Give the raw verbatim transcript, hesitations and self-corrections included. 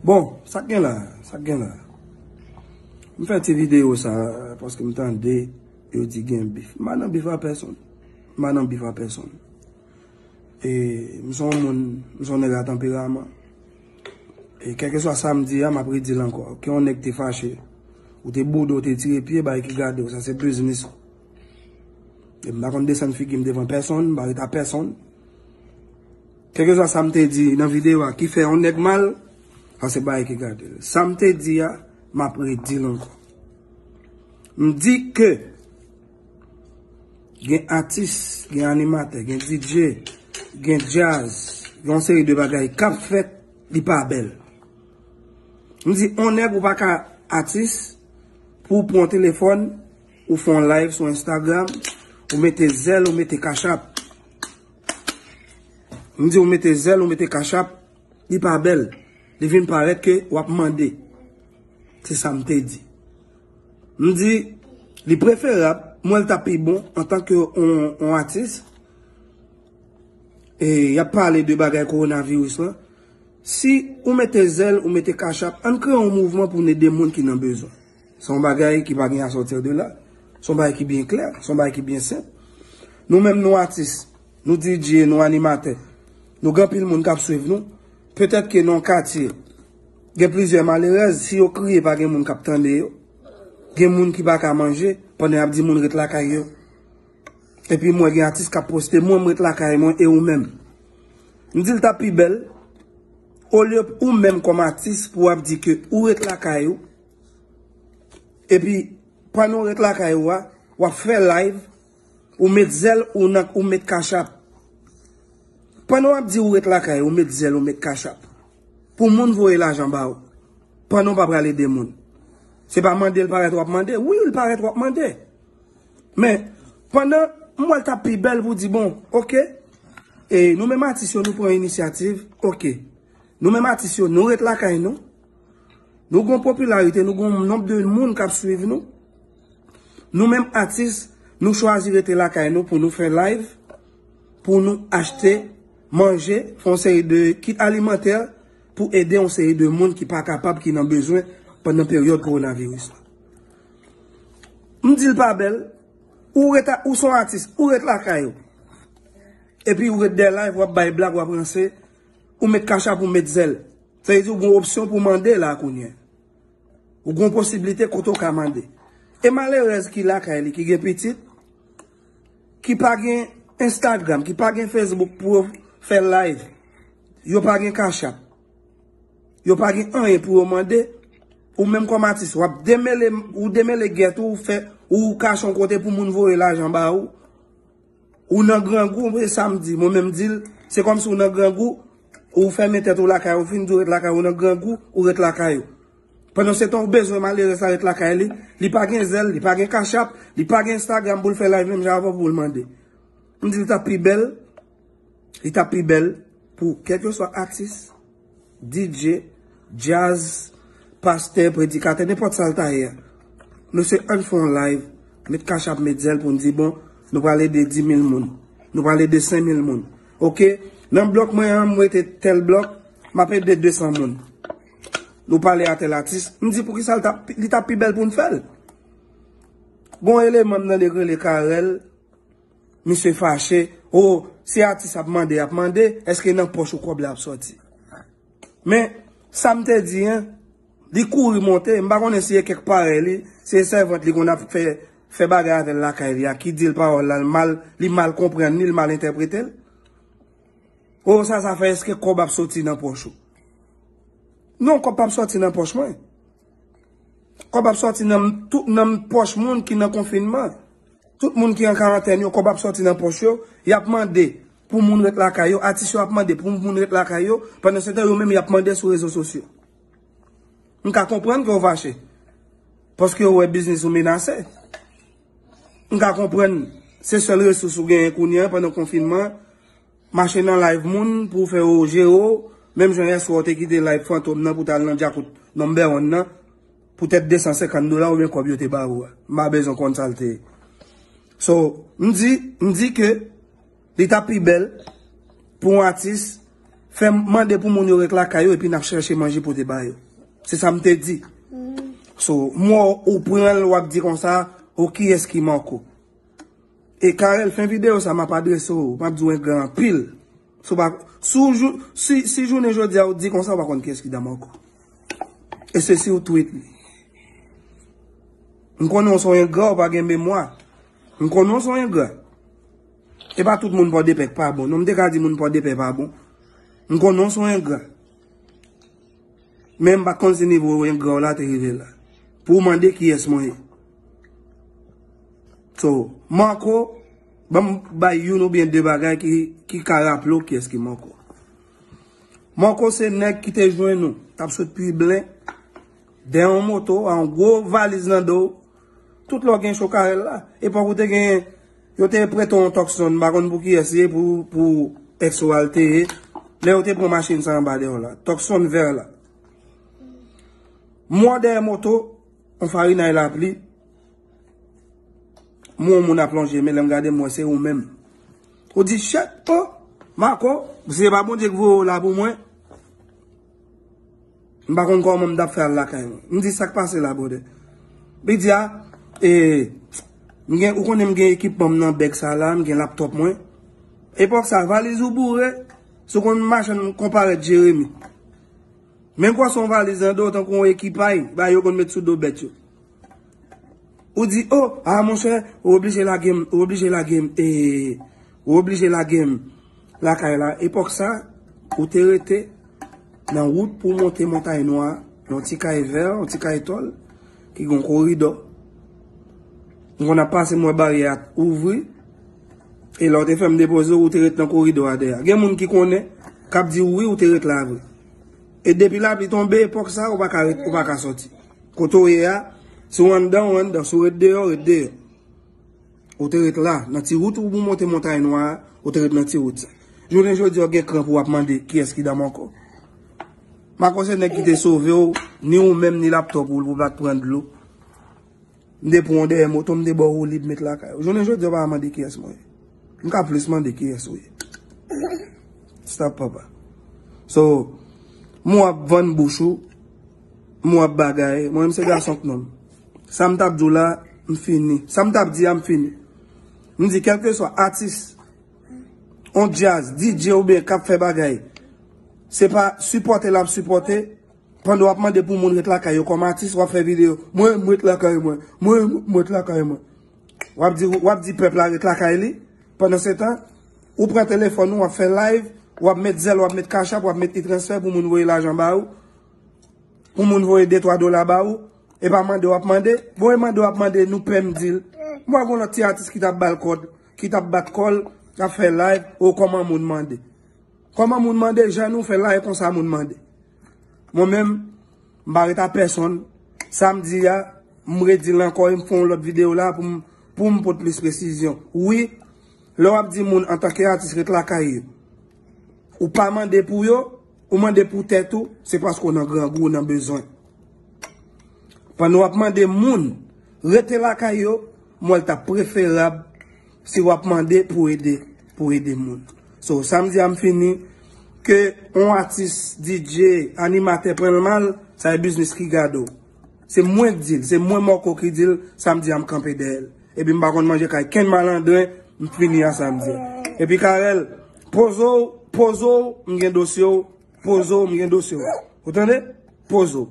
Bon, sa k gen la, sa k gen la. M fè ti videyo sa, paske m tande yo di gen bif. M pa nan bif a pèsonn. M pa nan bif a pèsonn. E, m se yon moun, m se yon nèg a tanperaman. E, kèlkeswa sa m di a, m ap redi l ankò. Ke yon nèg te fache, ou te boude, ou te tire pye, bay ki gade w, sa se biznis ou. E m pa konn desann figi m devan pèsonn, m pa ret a pèsonn. Kèlkeswa sa m te di nan videyo a ki fè yon nèg mal, sa se bagay ki gade l. Sa m te di a, m ap redi l ankò. M di ke gen atis, gen animatè, gen D J, gen djaz, gen yon seri de bagay k ap fèt, li pa bèl. M di, on nèg ou pa ka atis pou w pran yon telefòn, ou fè yon live sou Instagram, ou mete zèl, ou mete Cash App. M di, ou mete zèl, ou mete Cash App, li pa bèl. Li vin parèt ke w ap mande. Se sa m te di. M di, li preferab, m wè l t ap pi bon antanke yon, yon atis. E y ap pale de bagay kowonaviris lan. Si ou mete zèl, ou mete Cash App, ann kreye yon mouvman pou n ede moun ki nan bezwen. Se yon bagay ki pa gen à sortir de là. Se yon bagay ki byen klè, se yon bagay ki byen senp. Nou menm nou atis, nou D J, nou animatè, nou gen anpil moun k ap swiv nou. Petèt ke nan yon katye, gen plizyè malerèz, si yo kriye pa gen moun k ap tande yo. Gen moun ki pa ka manje, pandan y ap di moun ret lakay yo. Epi mwen gen atis k ap poste, mwen m ret lakay mwen e ou menm. M di l t ap pi bèl, olye ou menm kòm atis pou w ap di ke ou ret lakay ou, epi pandan w ret lakay ou a, w ap fè live, ou met zèl, ou nan, ou met Cash App. Pandan w ap di ou ret lakay ou, ou met zèl, ou met Cash App. Pou moun voye lajan ba ou. Pandan w pa pral ede moun. Se pa mande l parèt w ap mande. Wi, l parèt w ap mande. Men, pandan m wè l t ap pi bèl pou di, bon, oke, e nou menm atis yo, nou pran inisyativ, oke. Nou menm atis yo, nou ret lakay nou. Nou gon popilarite, nou gon nonb de moun k ap swiv nou. Nou menm atis, nou chwazi rete lakay nou pou nou fè live, pou nou achte, manje, fè yon seri de kit alimantè pou ede yon seri de moun ki pa kapab, ki nan bezwen pandan peryòd kowonaviris la. M di l pa bèl, ou ret a, ou se yon atis, ou ret lakay ou. Epi ou ret dèyè live, w ap bay blag, w ap ranse, ou met Cash App, ou met zèl. Sa vle di ou gen opsyon pou mande la kounye a. Ou gen posiblite kote w ka mande. E malerèz ki lakay li, ki gen pitit, ki pa gen Instagram, ki pa gen Facebook pou yo fè live, yo pa gen Cash App, yo pa gen anyen pou yo mande, ou menm kòm atis, w ap demele, ou demele gèt ou, ou fè, ou kache yon kote pou moun voye lajan ba ou. Ou nan grangou, e sa m di, mwen menm di l, se kòmsi ou nan grangou, ou fèmen tèt ou lakay, ou fin di w ret lakay, ou nan grangou, ou ret lakay ou. Pandan se tan ou bezwen malerèz la ret lakay li, li pa gen zèl, li pa gen Cash App, li pa gen Instagram pou l fè live menm jan avè w pou l mande. M di l t ap pi bèl, li t ap pi bèl pou kèlkeswa atis, D J, djaz, pastè, predikatè, nenpòt sa l ta ye a. Mesye, ann fè yon live, met Cash App, met zèl pou n di, bon, nou pral ede dis mil moun. Nou pral ede senk mil moun. Oke? Nan blòk mwen an, m rete tèl blòk, m ap ede de san moun. Nou pale a tèl atis, m di poukisa l t ap, li t ap pi bèl pou n fè l. Gon eleman m tande k rele Carel, misye fache, o, si atis ap mande, ap mande, èske nan pòch ou kòb la ap sòti? Men, sa m te di, en, li kouri monte, m pa konnen si e kèk parèy li, se sèvant li konn ap fè, fè bagay avè l lakay li a, ki di l pawòl la, l mal, li mal konprann li, l mal entèprete l. O, sa, sa fè, èske kòb ap sòti nan pòch ou? Non, kòb p ap sòti nan pòch mwen. Kòb ap sòti nan tout, nan pòch moun ki nan konfinman. Tout moun ki an karantèn yo, kòb ap sòti nan pòch yo, y ap mande pou moun ret lakay yo, atis yo ap mande pou moun ret lakay yo, pandan se tan yo menm y ap mande sou rezo sosyo. M ka konprann ke w fache, paske w wè biznis ou menase. M ka konprann se sèl resous ou genyen kounye a pandan konfinman, mache nan live moun pou w fè yo jere w, menm jan yèswa w te kite live Fantom nan pou w t al nan djakout number one nan, poutèt de san senkant dola oubyen kòb yo te ba ou a. M pa bezwen konn sa l te ye. So, m di, m di ke li t ap pi bèl pou yon atis fè m mande pou moun yo ret lakay yo epi n ap chèche manje pote ba yo. Se sa m te di. So, mwen ou pran l, w ap di konsa, o kiyès ki Marco? E Carel, fen videyo sa, m ap adrese w, m ap di w engra anpil. Si w pa, si w jou-, si, si jounen jodi a ou di konsa, w pa konn kiyès ki Damarco. E se si w tweet li. M konnen w se yon engra, w pa gen memwa. M konnen w se yon engra. E pa tout moun Pòdepè k pa bon. Non, m te ka di moun Pòdepè pa bon. M konnen w se yon engra. Men m pa t konn si nivo engra w la te rive la. Pou w mande kiyès mwen ye. So, Marco, ban m bay youn oubyen de bagay ki, ki ka raple w kiyès ki Marco. Marco se nèg ki te jwenn ou, t ap sot Triblen, dèyè yon moto, a yon gwo valiz nan do w. Tout lè w gen cho Carel la. Epòk ou te gen, yo te prete w yon Tucson, m pa konn pou kiyès li ye, pou, pou ex ou al te ye. Lè yo te pran machin sa anba dèyè w la. Tucson vè la. M wè w dèyè moto, yon farinay lapli. M wè yon moun ap lonje men, lè m gade m wè se ou menm. Ou di, "Shit, oh, Marco, se pa Bondye ki voye w la pou mwen." M pa konn kòman m t ap fè al lakay mwen. M di, "Sa k pase la, brother?" Li di, "A, e, m gen, ou konnen m gen ekipman m nan bèg sa la, m gen laptòp mwen." Epòk sa, valiz ou boure, si w konn machann konparèt Jeremi. Men gwòsè yon valiz nan do w tankou yon ekipay, ba yo konn met sou do bèt yo. Ou di, "Oh, a monchè, ou oblije lage m, ou oblije lage m, e, ou oblije lage m lakay la." Epòk sa, ou te rete nan wout pou w monte Montay Nwa, nan yon ti kay vè, yon ti kay tòl, ki gen yon koridò. M konn ap pase, m wè baryè a ouvri, e lè w te fè m depoze w, ou te ret nan koridò a dèyè. Gen moun ki konnen, k ap di w wi, ou te ret la vre. E depi lapli tonbe, epòk sa, ou pa ka ret, ou pa ka sòti. Kote w ye a, si w anndan, w anndan, si w ret deyò, w ret deyò. Ou te ret la, nan ti wout ou pou monte Montay Nwa a, ou te ret nan ti wout sa. Jounen jodi a, w gen kran pou w ap mande kiyès ki Damarco. Marco se nèg ki te sove w, ni ou menm, ni laptòp ou, pou w pa t pran dlo. M te pran w dèyè moto, m te ba w woulib met lakay ou. Jounen jodi a, w pa mande kiyès mwen ye. M ka plis mande kiyès ou ye. Stop, papa. So, m wè w ap vann bouch ou, m wè w ap bagay, mwen menm se gason k nonm. Sa m t ap di w la, m fini. Sa m t ap di a, m fini. M di, kèlkeswa atis, on djaz, D J oubyen k ap fè bagay, se pa sipòte l ap sipòte, pandan w ap mande pou moun ret lakay yo kòm atis, w ap fè videyo, "Mwen, m ret lakay mwen. Mwen, m ret lakay mwen." W ap di, w ap di pèp la ret lakay li. Pandan se tan, ou pran telefòn ou, w ap fè live, w ap met Zelle, w ap met Cash App, w ap met e-transfè pou moun voye lajan ba ou. Pou moun voye de twa dola ba ou. E pa mande w ap mande. Bon, e mande w ap mande, nou pè m di l. M wè gon lòt ti atis ki t ap ba l kòd, ki t ap bat kò l, k ap fè live, o kòman moun mande. Kòman moun mande, jan nou fè la, e konsa moun mande. Mwen menm, m pa ret a pèsonn. Sa m di a, m redi l ankò, e m fè yon lòt videyo la pou m, pou m pote plis presizyon. Wi, lè w ap di moun antanke atis ret lakay yo, ou pa mande pou yo, ou mande pou tèt ou, se paske w nan grangou, w nan bezwen. Pandan w ap mande moun rete lakay yo, m wè l t ap preferab si w ap mande pou ede, pou ede moun. So, sa m di a m fini, ke yon atis, D J, animatè pran l mal, sa e biznis ki gade w. Se mwen k di l, se mwen Marco ki di l, sa m di a m kanpe dèyè l. Epi m pa konn manje kay kenn malandren, m fini a sa m di a. Epi Carel, poze w, poze w, m gen dosye w, poze w, m gen dosye w. Ou tande? Poze w.